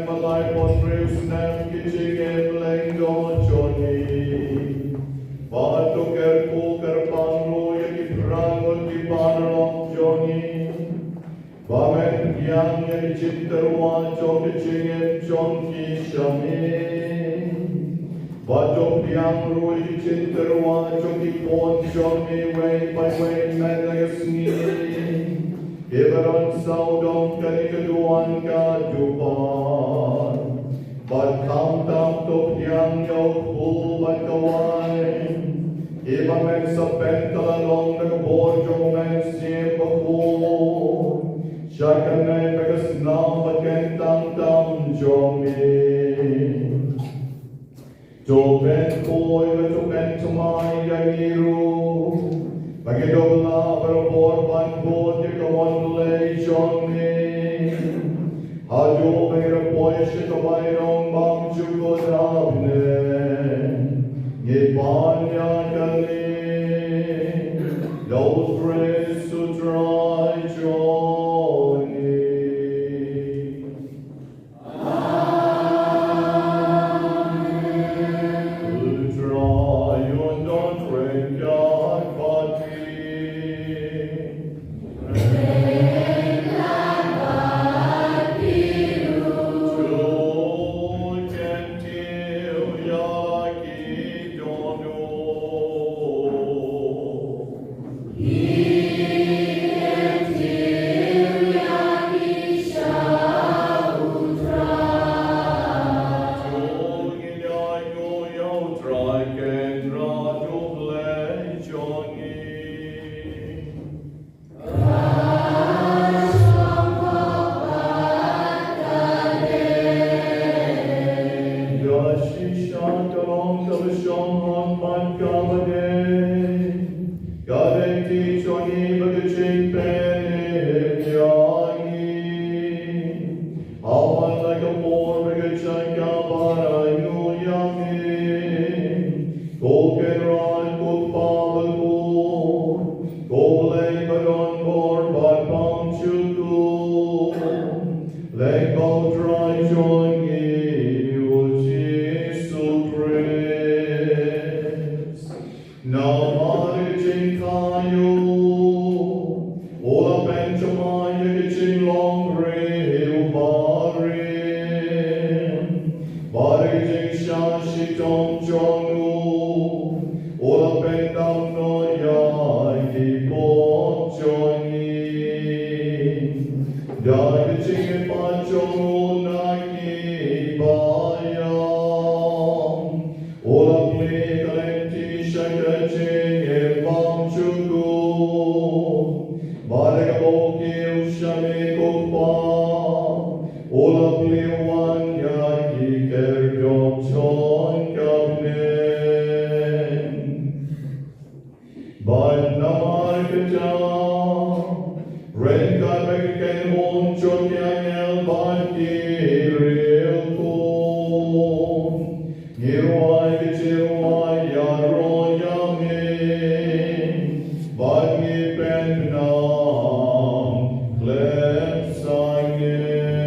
Ba laiphew hynriew snem ki jingim lyngdoh jong ngi. Bad to kyrkhu kyrpang ruh ïa ki phra ngut ki paralok jong ngi. Ba men pdiang ïa ki jingtyrwa jong ki jingim jong ki sha me. Bad to pdiang ruh ïa ki jingtyrwa jong ki khun jong me wei pa wei mynta ka sngi. Kiba don sawdong kane ka duwan ka duwan. Bad khamtam to pdiang ïa u kpu bad ka wain. Kiba men sa pynkylla long da ka bor jong u Mynsiem Bakhuid. Sha kane ka snam ba kyntang tam jong me. To pynkhuid bad to pynthymmai ïa ngi ruh. Ba ngin ym lah barabor ban bud ïa ka mon Blei jong me. Haduh ba ngin ïa poi sha ka bainong bymjukut ha bneng. Ngi pan ïa kane. Da u Khrist u Trai jong ngi. Ka dei ka jingpynlong kaba shong hok bad kaba dei. Ka dei ka jingpynlong kaba dei. Haba la ka por ba ka jaka ba la ïoh ïa me. Ko Kynrad, ko Kpa bakhuid, ko Blei ba don bor bad bymjukut. Lem bad u Trai jong ngi u Jisu Khrist. Namar ka jingkhaïi u, u la pynthymmai ïa ka jinglong briew barim. Bad ka jingshah shitom jong u, u la pyndam noh ïa ki pop jong ngi. Da ka jingïapat jong u na kiba ïap, u la plie ka lynti sha ka jingim bymjukut. Bad da kaba u kiew sha me ko Kpa, u la plie wan ïa ki khyrdop jong ka bneng. Bad namar kata, ryngkat bad ki kynhun jong ki angel bad ki riewkhuid, ngi rwai ka jingrwai ïaroh ïa me, bad ngi pynbna khlem sangeh.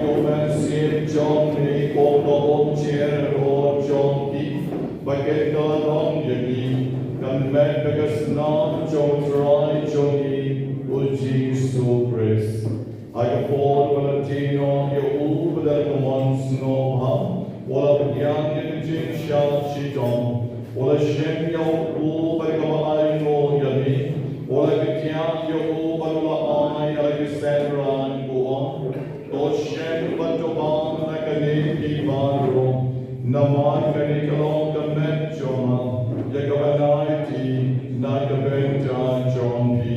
Mynsiem jong me, ko ka umjer jong ki, ba ken ka long ïa ki, kan met bad ka snam jong u Trai jong ngi, u Jisu Khrist. Ha ka por ba la die noh ïa u, bad da ka mon sngewbha u la pdiang ïa ka jingshad shitom, u la shem ïa u bad kaba ainguh ïa me, u la kdiah ïa u bad u la ai ha la ki synran, u ong: To shem bad to bam na kane phi baroh, namar kane ka long ka met jong nga, ïa kaba nai ïa phi na ka bynta jong phi.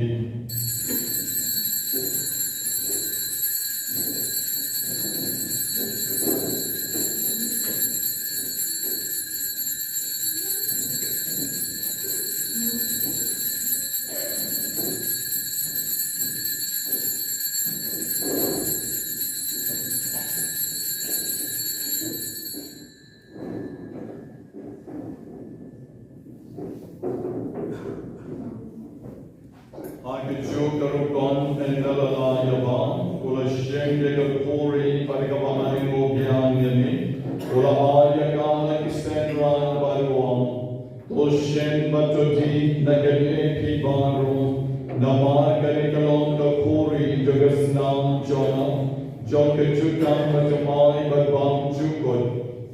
Ha kajuh ka rukom, ynda la lah ïa bam, u la shim ïa ka khuri bad kaba ainguh biang ïa me, u la ai ïa ka ha la ki synran bad u ong: To shem bad to dih na kane phi baroh, namar kane ka long ka khuri jong ka snam jong nga, jong ka jutang ba thymmai bad bymjukut,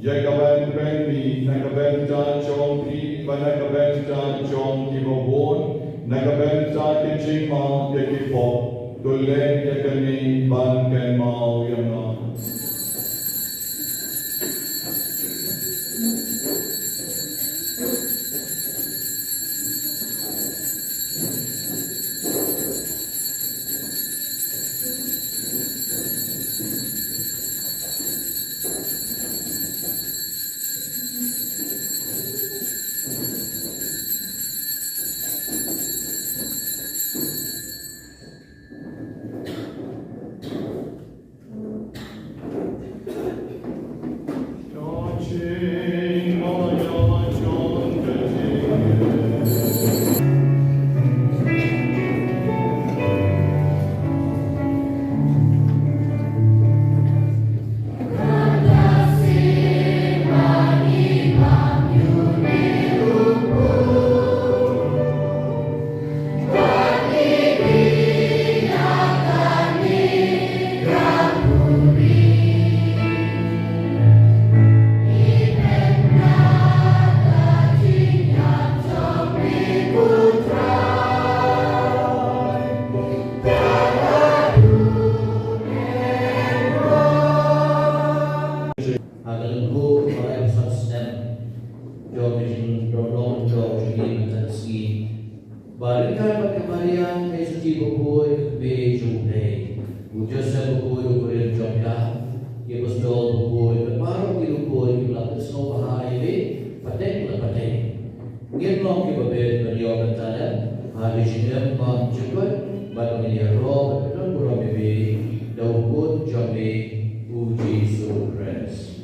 ïa kaban pynmih na ka bynta jong phi bad na ka bynta jong kiba bun, na ka bynta ka jingmap ïa ki pop. To leh ïa kane ban kynmaw ïa nga. Ha ka lyngkhuh ba laiphew san snem jong ka jingdon long jong ka jingim mynta ka sngi, ba ryngkat bad ka Maria ka Suchi Bakhuid, ka Kmie jong U Blei, u Joseph Bakhuid u kurim jong ka, ki apostol bakhuid bad baroh ki riewkhuid kiba la pynsngewbha ïa me pateng la pateng, ngin long kiba bit ban ïoh bynta lem ha ka jingim bymjukut, bad ba ngin ïaroh bad pynburom ïa me da u khun jong me, u Jisu Khrist.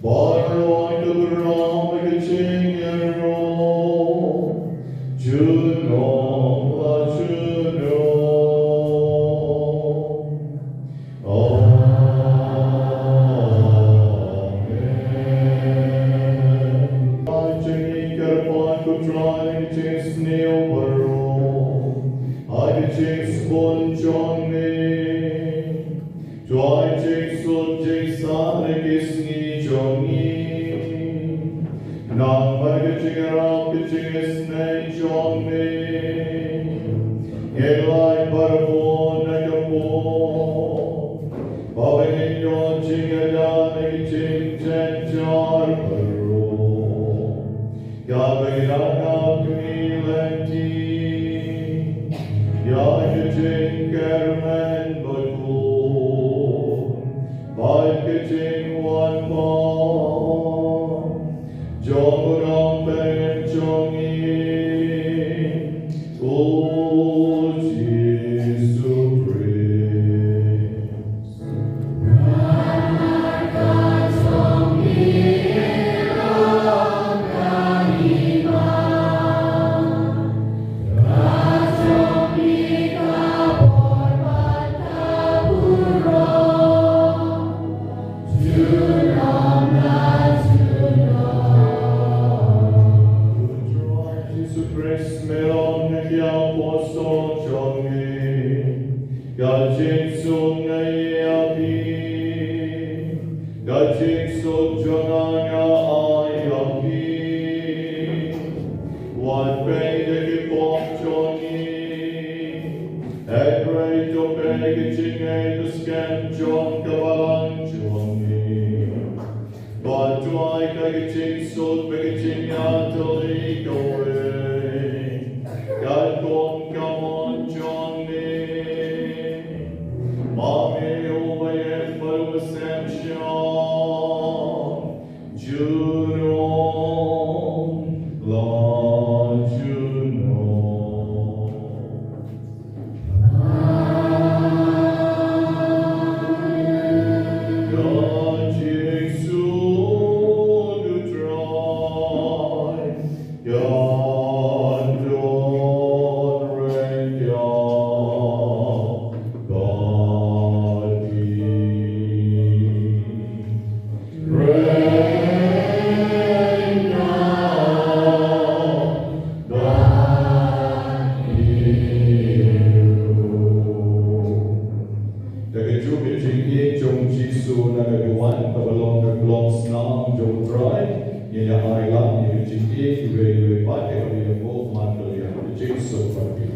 Baroh ïa ka burom bad ka jingïaroh, junom la junom. Amen. Ai jong ngi, kyrpad ko Trai, ka jingsniew baroh, ha ka jingsbun jong me. To ai jingsuk jingsaiñ ha ki sngi jong ngi. Namar ka jingïarap ka jingisynei jong me, ngin lait barabor na ka pop, bad ba ngin ïoh jingïada na ki jingjynjar baroh. Kaba ngi la ïakynduh lynti ïa ka jingkyrmen bakhuid bad ka jingwan pat jong u Nongpynim jong ngi, u Jisu Khrist. Wat peit ïa ki pop jong ngi, hynrei to peit ïa ka jingngeit bad skhem jong ka balang jong ngi. Bad duwai ïa ka jingsuk bad ka jingïatylli kawei, katkum ka mon jong ngi. Ma ngi, uba ïeit bad uba sem shong junom la junom. Ka jingsuk U Trai kan don ryngkat bad phi. Da ka juh ka jingïeit jong U Jisu na ka duwan kaba long ka khlong snam jong U Trai, ngin ïa ai lang ïa ka jingïeit iwei iwei pat ïa kaba ïakob martyr ïa ka jingsuk martyr.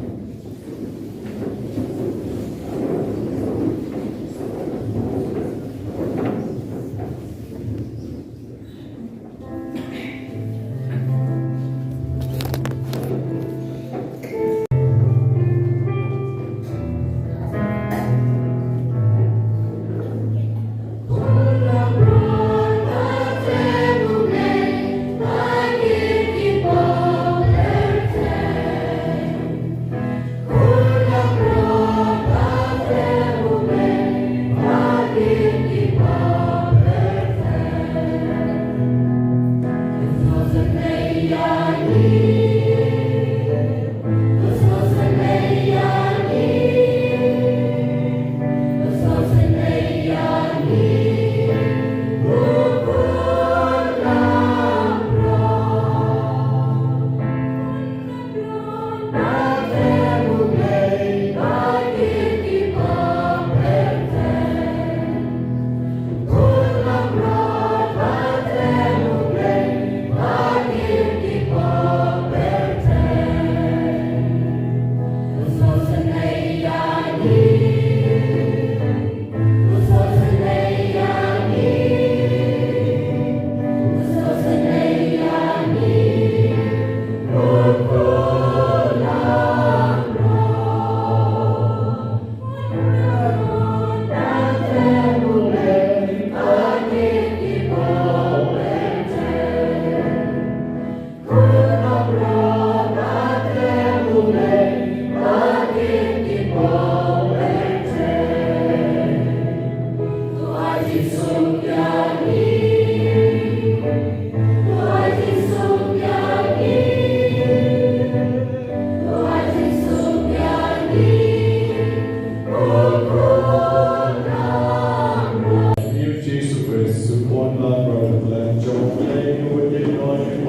Ïa u Jisu Khrist, u Khun Langbrot u Blei, jong u Blei, u Blei, u Blei, u Blei, u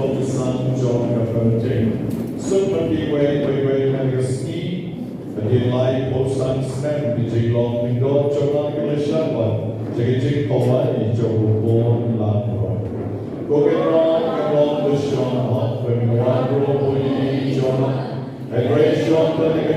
Blei, suk ma ki wei, wei, wei, na ka sngi, ka dei lai phew san snem, ka jinglong lyngdoh jong nga ka la shah wan, jong ka jingkawei jong u Khun Langbrot. Ko Kynrad, ka long ka shong hok, pynwan ruh u ïing jong nga, hynrei shong tang ïa ka